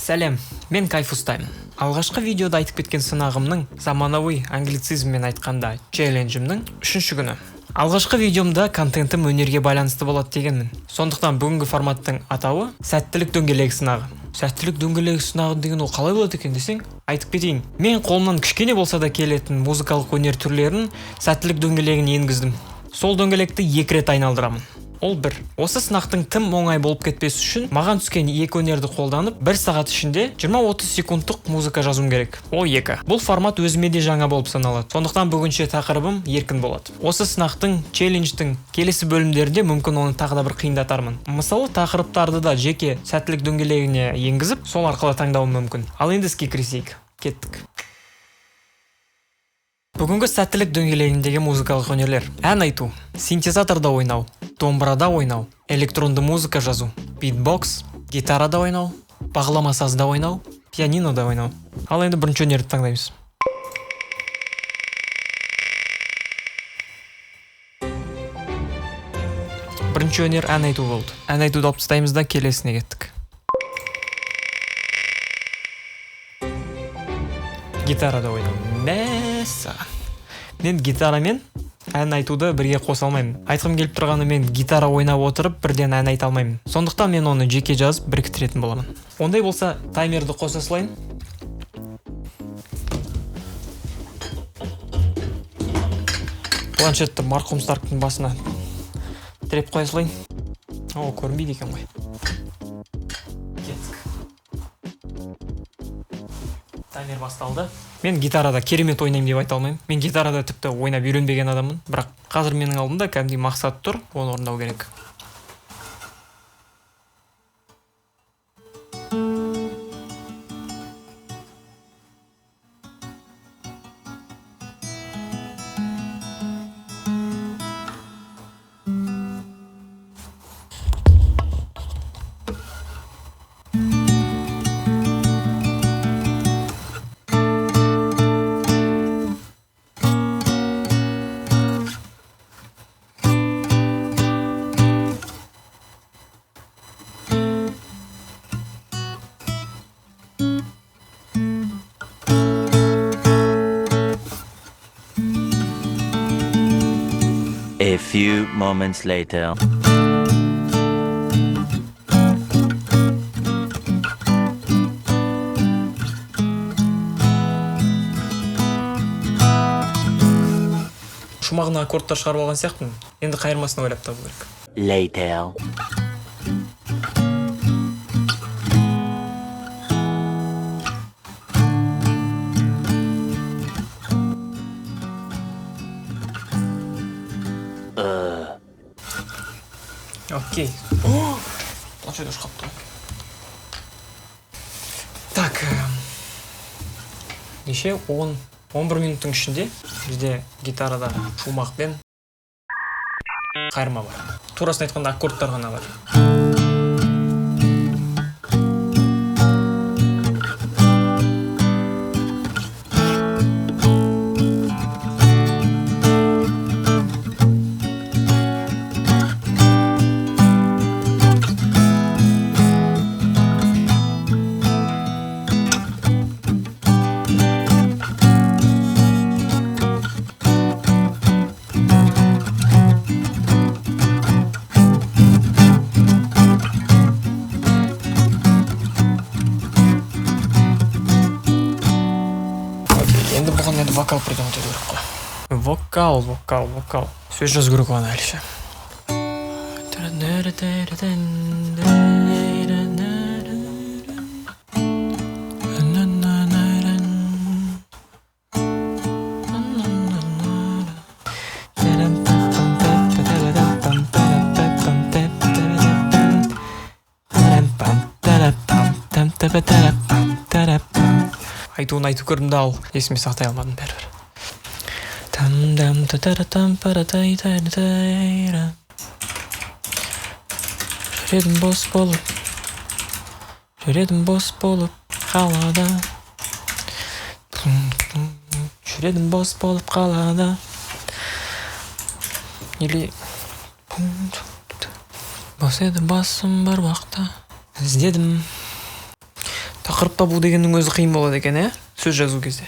Сәлем, мен Кайф ұстаймын. Алғашқы видеода айтып кеткен сынағымның, заманауи англицизммен айтқанда, челленджімнің үшінші күні. Алғашқы видеомда контентім өнерге байланысты болады дегенмін. Сондықтан бүгінгі форматтың атауы «Сәттілік дөңгелегі сынағы». Сәттілік дөңгелегі сынағы деген ол қалай болады екен десең, айтып кетейін. Мен қолымнан кішкене болса да келетін музыкалық өнер түрлерін сәттілік дөңгелегіне енгіздім. Сол дөңгелекті екі рет айналдырамын. Ол бір. Осы сынақтың тым оңай болып кетпес үшін маған түскен екі өнерді қолданып, 1 сағат ішінде 20-30 секундтық музыка жазуым керек. Ол екі. Бұл формат өзіме де жаңа болып саналады. Сондықтан бүгінше тақырыбым еркін болады. Осы сынақтың, челлендждің келесі бөлімдерінде мүмкін оны тағы да бір қиындатармын. Мысалы, тақырыптарды да жеке сәттілік дөңгелегіне енгізіп, сол арқылы таңдауым мүмкін. Ал енді іске кірісейік. Кеттік. Бүгінгі сәттілік дөңгелегіндегі музыкалық өнерлер: ән айту, синтезаторда ойнау, домбырада ойнау, электронды музыка жазу, битбокс, гитарада ойнау, бағлама сазда ойнау, пианинода ойнау. Ал енді бірінші өнерді таңдаймыз. Бірінші өнер ән айту болды. Ән айтуды алып тастаймыз да, келесіне кеттік. Гитарада ойнау. Мәссаған, мен гитарамен ән айтуды бірге қоса алмаймын. Айтқым келіп тұрғаны, мен гитара ойнап отырып бірден ән айта алмаймын. Сондықтан мен оны жеке жазып, біріктіретін боламын. Ондай болса, таймерді қоса салайын. Планшетті марқұм Старктың басына тіреп қоя салайын. О, көрінбейді екен ғой. Кеттік, таймер басталды. Мен гитарада керемет ойнаймын деп айта алмаймын. Мен гитарада тіпті ойнап үйренбеген адаммын. Бірақ қазір менің алдымда кәдімгідей мақсат тұр, оны орындау керек. A few moments later. Шумағына аккордтар шығарып алған сияқтымын. Енді қайырмасын ойлап табу керек. Later. Окей. О, планшет өшіп қалыпты ғой. Так, неше, 10-11 минуттың ішінде бізде гитарада шумақ пен қайырма бар. Турасын айтқанда, аккордтар ғана бар. Окей, енді бұған енді вокал придумать ету керек қой. Вокал, вокал, вокал. Сөз жазу керек оған әлі ше. Айтуын айтып көрдім да, ал есіме сақтай алмадым бәрібір. Там дам та та там пара тай тай тай ра. Жүредім бос болып, жүредім бос болып қалада. Жүредім бос болып қалада. Или бос еді басым бір уақытта. Іздедім. Тақырып табу дегеннің өзі қиын болады екен, ә? Сөз жазу кезде.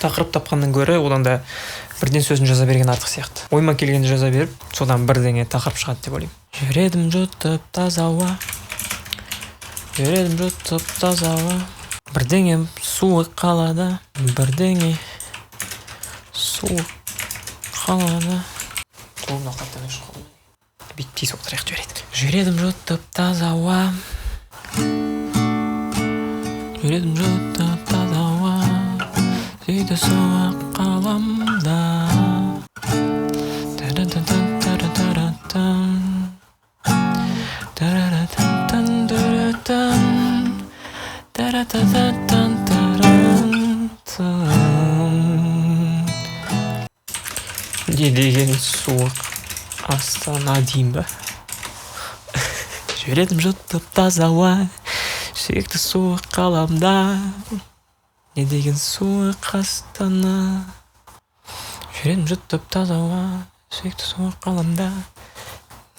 Тақырып тапқаннан гөрі одан да бірден сөзін жаза берген артық сияқты. Ойыма келгенді жаза беріп, содан бірдеңе тақырып шығады деп ойлаймын. Жүредім жұтып таза ауа. Жүредім жұтып таза ауа. Бірдеңе суық қалада. Бірдеңе суық қалада. Қолымнан қайтадан өшіп қалды. Бүйтіп тиісіп отырайық, жарайды. Жүредім жұтып таза ауа. Жүредім жұтып таза ауа. Сүйді суық қаламда. Та-ра-та-тан-та-ра-та-ра-тан. Та-ра-ра-тан-тан-та-ра-тан. Та-ра-та-та-тан-та-ран-тан. Не деген суық Астана деймін ба? Жүредім жұтып таза ауа, сүйікті суық қаламда. Не деген суық Астана. Жүредім жұтып таза ауа, сүйікті суық қаламда.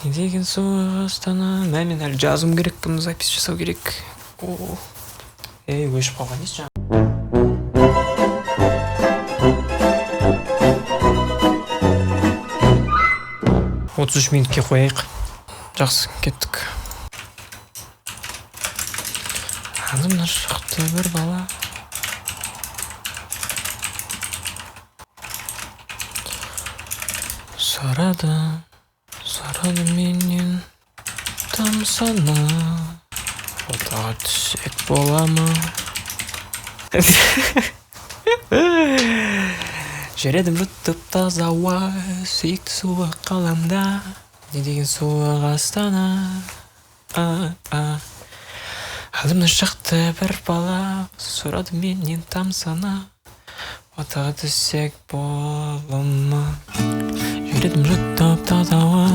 Не деген суық Астана. Мә, мен әлі жазуым керек, бұны запись жасау керек. О. Ей, өшіп қалған несі жаңа? 33 минутке қояйық. Жақсы, кеттік. Алдымнан шықты бір бала. Сұрады, сұрады менен тамсана. Фотоға түссек бола ма? Жүредім жұтып таза ауа, сүйікті суық қаламда. Не деген суық Астана. Алдымнан шықты бір бала, сұрады менен тамсана. Фотоға түссек бола ма? Жүредім жұтып таза ауа,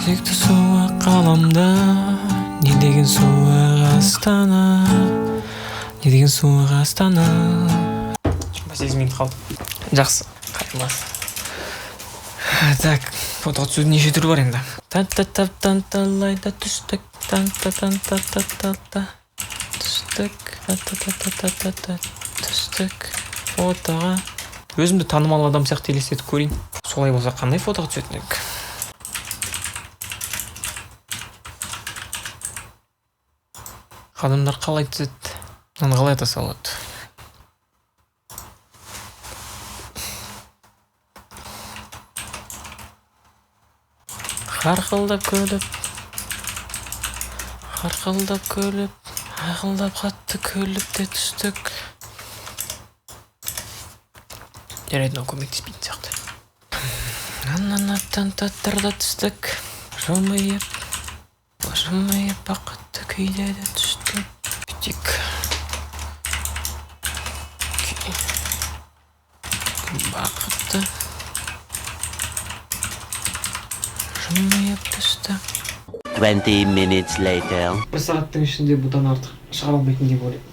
сүйікті суық қаламда. Не деген суық Астана. Не деген суық Астана. 28 минут қалды. Жақсы, қайырмас. Так, фотоға түсудің неше түрі бар енді? Тан-та-та-тан-талайда түстік. Тан-та-тан-та-та-та-та. Түстік. Та-та-та-та-та-та. Түстік. Фотоға. Өзімді танымал адам сияқты елестетіп көрейін. Солай болса қандай фотоға түсетін едік? Адамдар қалай түседі? Мынаны қалай атаса болады? Қарқылдап күліп, қарқылдап күліп, айқылдап қатты күліп те түстік. Жарайды, мынау көмектеспейтін сияқты. Нан-нан-нан-тан-та-тар-да түстік. Жымиып, жымиып бақытты күйде де түстік. Бүйтейік. Бақытты жымиып түсті. 20 minutes later. Бір сағаттың ішінде бұдан артық шығара алмайтын деп ойлаймын.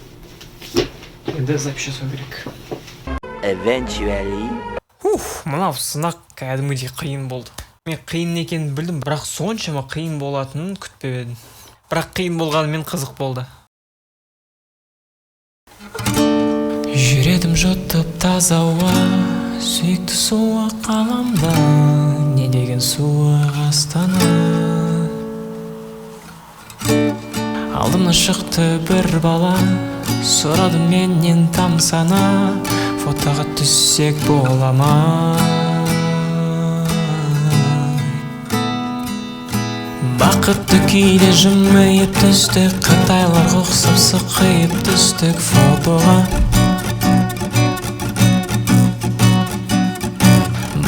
Енді запись жасау керек. Eventually. Уф, мынау сынақ кәдімгідей қиын болды. Мен қиын екенін білдім, бірақ соншама қиын болатынын күтпеп едім. Бірақ қиын болғанымен қызық болды. Жүредім жұтып таза ауа, сүйікті суық қаламда. Не деген суық Астана. Алдымнан шықты бір бала, сұрады менен тамсана. Фотоға түссек бола ма? Бақытты күйде жымиып түстік, қытайларға ұқсап сықиып түстік фотоға.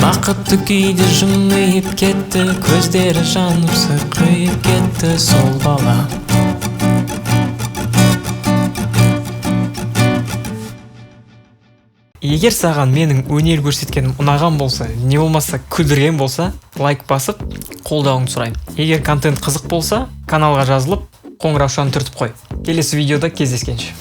Бақытты күйде жымиып кетті, көздері жанып сықиып кетті сол бала. Егер саған менің өнер көрсеткенім ұнаған болса, не болмаса күлдірген болса, лайк басып, қолдауыңды сұраймын. Егер контент қызық болса, каналға жазылып, қоңыраушаны түртіп қой. Келесі видеода кездескенше.